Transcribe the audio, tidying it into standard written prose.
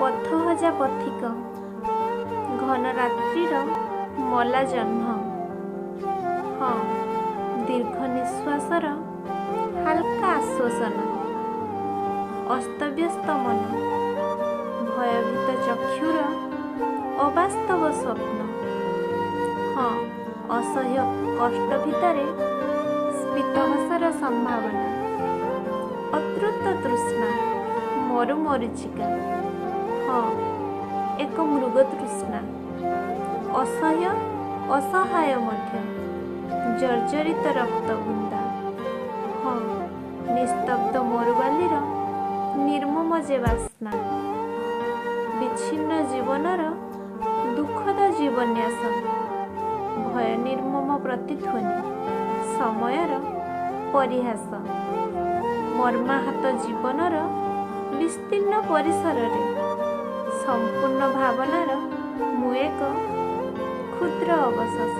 ପଥହଜା ପଥିକ, ଘନ ରାତ୍ରିର ମଲା ଜହ୍ନ। ହଁ, ଦୀର୍ଘ ନିଶ୍ୱାସର ହାଲକା ଆଶ୍ୱାସନା। ଅସ୍ତବ୍ୟସ୍ତ ମନ, ଭୟଭୀତ ଚକ୍ଷୁର ଅବାସ୍ତବ ସ୍ୱପ୍ନ। ହଁ, ଅସହ୍ୟ କଷ୍ଟ ଭିତରେ ସ୍ମିତହସର ସମ୍ଭାବନା। ଅତୃପ୍ତ ତୃଷ୍ଣା, ମରୁ ମରୀଚିକା। ହଁ, ଏକ ମୃଗ ତୃଷ୍ଣା, ଅସହ୍ୟ, ଅସହାୟ ମଧ୍ୟ, ଜର୍ଜରିତ ରକ୍ତବୁନ୍ଦା। ହଁ, ନିସ୍ତବ୍ଧ ମରୁବାଲିର ନିର୍ମମ ଯେ ବାସ୍ନା। ବିଚ୍ଛିନ୍ନ ଜୀବନର ଦୁଃଖଦ ଜୀବନ୍ୟାସ, ଭୟ ନିର୍ମମ ପ୍ରତିଧ୍ୱନି, ସମୟର ପରିହାସ। ମର୍ମାହତ ଜୀବନର ବିସ୍ତୀର୍ଣ୍ଣ ପରିସରରେ ସମ୍ପୂର୍ଣ୍ଣ ଭାବନାର ମୁଁ ଏକ କ୍ଷୁଦ୍ର ଅବଶେଷ।